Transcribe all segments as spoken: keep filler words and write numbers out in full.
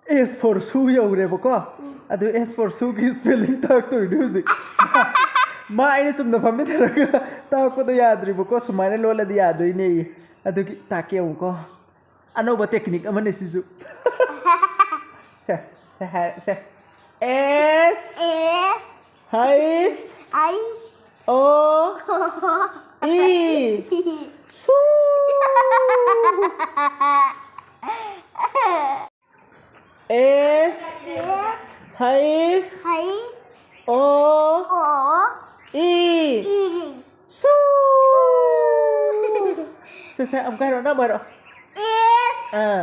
S for shoe ꯌꯧꯔꯦꯕꯀꯣ꯫ ꯑꯗꯨ S for shoeꯒꯤ spelling ꯇꯥꯛꯇꯣꯏꯅꯦ ꯍꯧꯖꯤꯛ꯫ ꯃꯥ ꯑꯩꯅ ꯆꯨꯝꯅ ꯐꯝꯃꯤꯟꯅꯔꯒ ꯇꯥꯛꯄꯗꯣ ꯌꯥꯗ꯭ꯔꯤꯕꯀꯣ, ꯁꯨꯃꯥꯏꯅ ꯂꯣꯜꯂꯗꯤ ꯌꯥꯗꯣꯏꯅꯦ꯫ ꯑꯗꯨꯒꯤ ꯇꯥꯛꯀꯦ ꯑꯃꯨꯛꯀꯣ꯫ ꯑꯅꯧꯕ technique ꯑꯃꯅꯦ ꯁꯤꯁꯨ꯫ ꯁꯦ, ꯁꯦ ꯍꯥꯏ-, ꯁꯦ꯫ S ꯑꯦ H ꯑꯩ O E. Shoe. S ꯑꯦ H ꯍꯩ O ꯑꯣ E. E Shoe. ꯁꯦ, ꯁꯦ, ꯑꯃꯨꯛꯀ ꯍꯥꯏꯔꯛꯑꯣ, ꯅꯪ ꯑꯃꯨꯛ ꯍꯥꯏꯔꯛꯑꯣ꯫ S ꯑꯥ,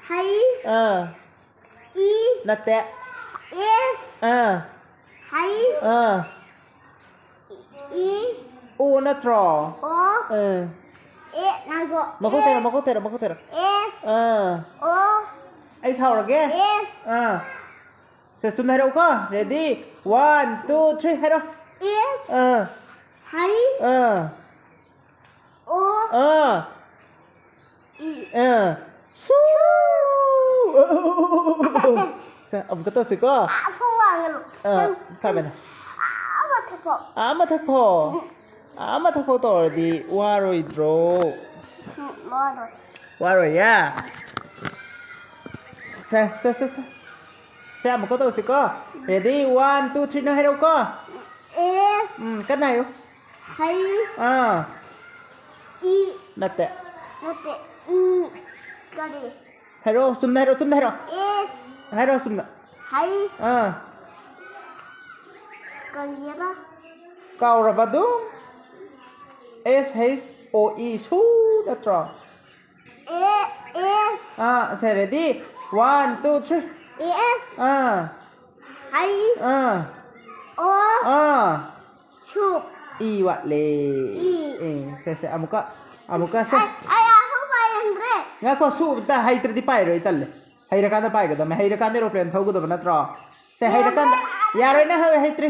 ꯍꯩ ꯑꯥ, ꯏ ꯅꯠꯇꯦ, S ꯑꯥ, ꯍꯩ ꯑꯥ, ꯏ O ꯅꯠꯇ꯭ꯔꯣ? ꯑꯣ ꯑꯥ. ꯑꯦ ꯉꯥꯏꯈꯣ꯫ ꯃꯈꯣꯡ ꯊꯦꯔꯣ, ꯑꯦꯁ ꯃꯈꯣꯡ ꯊꯦꯔꯣ, ꯃꯈꯣꯡ ꯊꯦꯔꯣ. ꯑꯦꯁ ꯑꯥ. ꯑꯣ ꯑꯩ ꯁꯥꯎꯔꯒꯦ. ꯑꯦꯁ ꯑꯥ. ꯁꯦ, ꯆꯨꯝꯅ ꯍꯥꯏꯔꯛꯎꯀꯣ. Ready? One, two, three, ꯍꯥꯏꯔꯣ. ꯑꯦꯁ ꯑꯥ. ꯍꯩ ꯑꯥ. ꯑꯣ ꯑꯥ. ꯏ ꯑꯥ. ꯁꯨ. ꯁꯦ, ꯑꯃꯨꯛꯀ ꯇꯧꯁꯤꯀꯣ. ꯑꯥ, ꯐꯨ ꯋꯥꯡꯉꯅꯨ꯫ ꯑꯥ, ꯁꯝ-, ꯐꯕꯅꯦ꯫ ꯑꯥ, ꯃꯊꯛ ꯐꯥꯎ꯫ ꯑꯥ, ꯃꯊꯛ ꯐꯥꯎ꯫ ꯑꯥ, ꯃꯊꯛ ꯐꯥꯎ ꯇꯧꯔꯗꯤ ꯋꯥꯔꯣꯏꯗ꯭ꯔꯣ? ꯎꯝ, ꯋꯥꯔꯣꯏ꯫ ꯋꯥꯔꯣꯏꯌꯦ? ꯁꯦ, ꯁꯦ, ꯁꯦ, ꯁꯦ꯫ ꯁꯦ, ꯑꯃꯨꯛꯀ ꯇꯧꯁꯤꯀꯣ꯫ Ready? One, two, three, ꯅꯪ ꯍꯥꯏꯔꯛꯎꯀꯣ꯫ ꯑꯦꯁ ꯎꯝ, ꯀꯟꯅ ꯍꯥꯏꯌꯨ꯫ ꯍꯩꯁ ꯑꯥ. ꯏ ꯅꯠꯇꯦ꯫ ꯅꯠꯇꯦ꯫ ꯎꯝ, ꯀꯔꯤ? ꯍꯥꯏꯔꯛꯑꯣ, ꯆꯨꯝꯅ ꯍꯥꯏꯔꯛꯑꯣ, ꯆꯨꯝꯅ ꯍꯥꯏꯔꯛꯑꯣ꯫ ꯑꯦꯁ ꯍꯥꯏꯔꯛꯑꯣ, ꯆꯨꯝꯅ꯫ ꯍꯩꯁ ꯑꯥ. ꯀꯔꯤꯑꯕ? ꯀꯥꯎꯔꯕ ꯑꯗꯨꯝ? S H O E, shoe ꯅꯠꯇ꯭ꯔꯣ? ꯑꯦ, ꯑꯦꯁ ꯑꯥ, ꯁꯦ, ready? One, two, three. ꯑꯦꯁ ꯑꯥ. ꯍꯩꯁ ꯑꯥ. ꯑꯣ ꯑꯥ. ꯁꯨ꯫ ꯏ ꯋꯥꯠꯂꯦ꯫ ꯏ꯫ ꯑꯦ, ꯁꯦ, ꯁꯦ, ꯑꯃꯨꯛꯀ, ꯑꯃꯨꯛꯀ, ꯁꯦ꯫ ꯑꯩ, ꯑꯩ ꯑꯃꯨꯛ ꯄꯥꯏꯔꯝꯗ꯭ꯔꯦ꯫ ꯉꯥꯏꯈꯣ, ꯁꯨ ꯑꯝꯇ ꯍꯩꯇ꯭ꯔꯗꯤ ꯄꯥꯏꯔꯣꯏ, ꯇꯜꯂꯦ꯫ ꯍꯩꯔꯀꯥꯟꯗ ꯄꯥꯏꯒꯗꯕꯅꯦ, ꯍꯩꯔꯀꯥꯟꯗ aeroplane ꯊꯧꯒꯗꯕ ꯅꯠꯇ꯭ꯔꯣ? ꯁꯦ, ꯍꯩꯔꯀꯥꯟꯗ꯫ ꯌꯥꯔꯣꯏ, ꯌꯥꯔꯣꯏ, ꯅꯪ ꯍꯩ-, ꯍꯩꯇ꯭ꯔꯤ꯫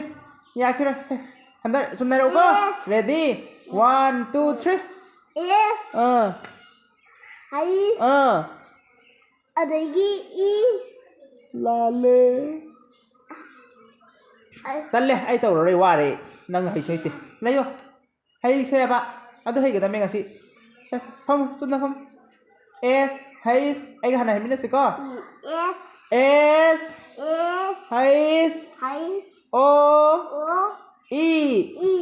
ꯌꯥꯈꯤꯔꯣꯏ, ꯁꯦ꯫ ꯍꯟꯗꯛ ꯁꯨꯝ ꯅꯩꯔꯛꯎꯀꯣ꯫ ꯑꯦꯁ꯫ Ready? One, two, three. ꯑꯦꯁ꯫ ꯑꯥ꯫ ꯍꯩꯁ꯫ ꯑꯥ꯫ ꯑꯗꯒꯤ ꯏ꯫ ꯂꯥꯜꯂꯦ꯫ ꯑꯩ ꯇꯜꯂꯦ, ꯑꯩ ꯇꯧꯔꯔꯣꯏ, ꯋꯥꯔꯦ꯫ ꯅꯪ ꯍꯩꯁꯨ ꯍꯩꯇꯦ꯫ ꯂꯩꯌꯣ꯫ ꯍꯩꯁꯦꯕ꯫ ꯑꯗꯨ ꯍꯩꯒꯗꯕꯅꯦ ꯉꯁꯤ꯫ ꯁꯦ, ꯁꯦ, ꯐꯝꯃꯨ, ꯆꯨꯝꯅ ꯐꯝꯃꯨ꯫ ꯑꯦꯁ, ꯍꯩꯁ, ꯑꯩꯒ ꯍꯥꯟꯅ ꯍꯥꯏꯃꯤꯟꯅꯁꯤꯀꯣ꯫ ꯎꯝ, ꯑꯦꯁ꯫ ꯑꯦꯁ꯫ ꯑꯦꯁ꯫ ꯍꯩꯁ꯫ ꯍꯩꯁ꯫ ꯑꯣ꯫ ꯑꯣ꯫ ꯏ꯫ ꯏ꯫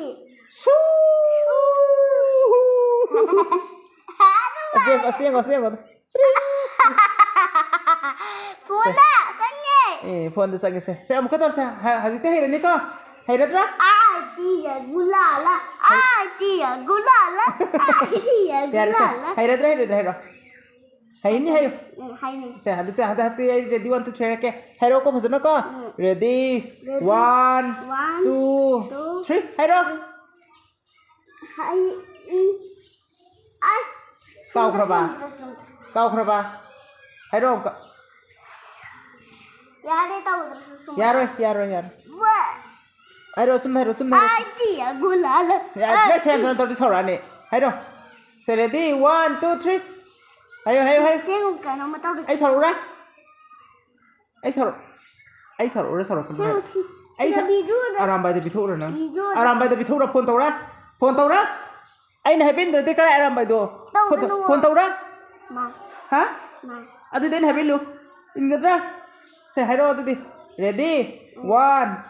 ꯁꯨ꯫ ꯁꯨ꯫ ꯑꯁ, ꯌꯦꯡꯉꯣ, ꯑꯁ, ꯌꯦꯡꯉꯣ, ꯑꯁ, ꯌꯦꯡꯉꯣ꯫ ꯐꯣꯟꯗ ꯆꯪꯉꯦ꯫ ꯑꯦ, ꯐꯣꯟꯗ ꯆꯪꯉꯦ, ꯁꯦ꯫ ꯁꯦ, ꯑꯃꯨꯛꯀ ꯇꯧꯁꯦ꯫ ꯍ-, ꯍꯧꯖꯤꯛꯇꯤ ꯍꯩꯔꯅꯤꯀꯣ? ꯍꯩꯔꯗ꯭ꯔꯥ? ꯑꯥꯏ ꯇꯤꯌ ꯒꯨꯂꯥꯂ, ꯍꯩ-, ꯑꯥꯏ ꯇꯤꯌ ꯒꯨꯂꯥꯂ, ꯑꯥꯏ ꯇꯤꯌ ꯌꯥꯔꯦ, ꯁꯦ꯫ ꯒꯨꯂꯥꯂ꯫ ꯍꯩꯔꯗ꯭ꯔꯥ, ꯍꯩꯔꯣꯏꯗ꯭ꯔꯥ ꯍꯥꯏꯔꯣ꯫ ꯍꯩꯅꯤ ꯍꯥꯏꯌꯨ꯫ ꯎꯝ, ꯍꯩꯅꯤ꯫ ꯁꯦ, ꯑꯗꯨꯗꯤ ꯍꯟꯗꯛ, ꯍꯟꯗꯛꯇꯤ ꯑꯩ ready, one, two, three ꯍꯥꯏꯔꯛꯀꯦ꯫ ꯍꯥꯏꯔꯛꯑꯣꯀꯣ ꯐꯖꯅꯀꯣ꯫ ꯎꯝ꯫ Ready, ready, one, one, two, two, three, ꯍꯥꯏꯔꯣ꯫ ꯍꯩ, ꯏ, ꯑꯩ꯫ ꯀꯥꯎꯈ꯭ꯔꯕ? ꯆꯨꯝꯗ꯭ꯔꯦ, ꯆꯨꯝꯗ꯭ꯔꯦ, ꯆꯨꯝꯗ꯭ꯔꯦ꯫ ꯀꯥꯎꯈ꯭ꯔꯕ? ꯍꯥꯏꯔꯣ ꯑꯃꯨꯛꯀ꯫ ꯌꯥꯔꯦ, ꯇꯧꯗ꯭ꯔꯁꯨ ꯆꯨꯝꯗ꯭ꯔꯦ꯫ ꯌꯥꯔꯣꯏ, ꯌꯥꯔꯣꯏ, ꯌꯥꯔꯣꯏ꯫ ꯋꯥ꯫ ꯍꯥꯏꯔꯣ, ꯆꯨꯝꯅ ꯍꯥꯏꯔꯣ, ꯆꯨꯝꯅ ꯍꯥꯏꯔꯣ꯫ ꯑꯥꯏ ꯇꯤꯌ ꯒꯨꯂꯥꯂ꯫ ꯌꯥꯔꯦ, ꯑꯥꯏ ꯅꯪ ꯁꯦꯔꯥꯟ ꯇꯨꯔꯥꯟ ꯇꯧꯔꯗꯤ ꯁꯥꯎꯔꯛꯑꯅꯤ꯫ ꯍꯥꯏꯔꯣ꯫ ꯁꯦ, ready, one, two, three꯫ ꯍꯥꯏꯌꯣ, ꯍꯥꯏꯌꯣ, ꯍꯥꯏꯌꯣ꯫ ꯁꯦ, ꯀꯩꯅꯣꯝꯃ ꯇꯧꯔꯦ꯫ ꯑꯩ ꯁꯥꯎꯔꯛꯎꯔꯥ? ꯑꯩ ꯁꯥꯎꯔꯛ-, ꯑꯩ ꯁꯥꯎꯔꯛꯎꯔꯥ, ꯁꯥꯎꯔꯛꯀꯅꯨ ꯁꯦ, ꯍꯥꯏꯔꯣ? ꯁꯤ-, ꯑꯩ ꯁꯤꯗ ꯁꯥ-, videoꯗ ꯑꯔꯥꯝꯕꯥꯏꯗ ꯄꯤꯊꯣꯛꯎꯔꯥ ꯅꯪ? Videoꯗ꯫ ꯑꯔꯥꯝꯕꯥꯏꯗ ꯄꯤꯊꯣꯛꯎꯔꯥ, ꯐꯣꯟ ꯇꯧꯔꯥ? ꯐꯣꯟ ꯇꯧꯔꯥ? ꯑꯩꯅ ꯍꯥꯏꯕꯤꯟꯗ꯭ꯔꯗꯤ ꯀꯔꯥꯏ ꯑꯔꯥꯝꯕꯥꯏꯗꯣ? ꯐꯣꯟ ꯇꯧ-, ꯇꯧꯒꯅꯨ꯫ ꯐꯣꯟ ꯇꯧꯔꯥ? ꯃꯥ꯫ ꯍꯥ? ꯃꯥ꯫ ꯑꯗꯨꯗꯤ ꯑꯩꯅ ꯍꯥꯏꯕꯤꯜꯂꯨ꯫ ꯏꯟꯒꯗ꯭ꯔꯥ? ꯁꯦ, ꯍꯥꯏꯔꯛꯑꯣ ꯑꯗꯨꯗꯤ꯫ Ready? ꯎꯝ꯫ One꯫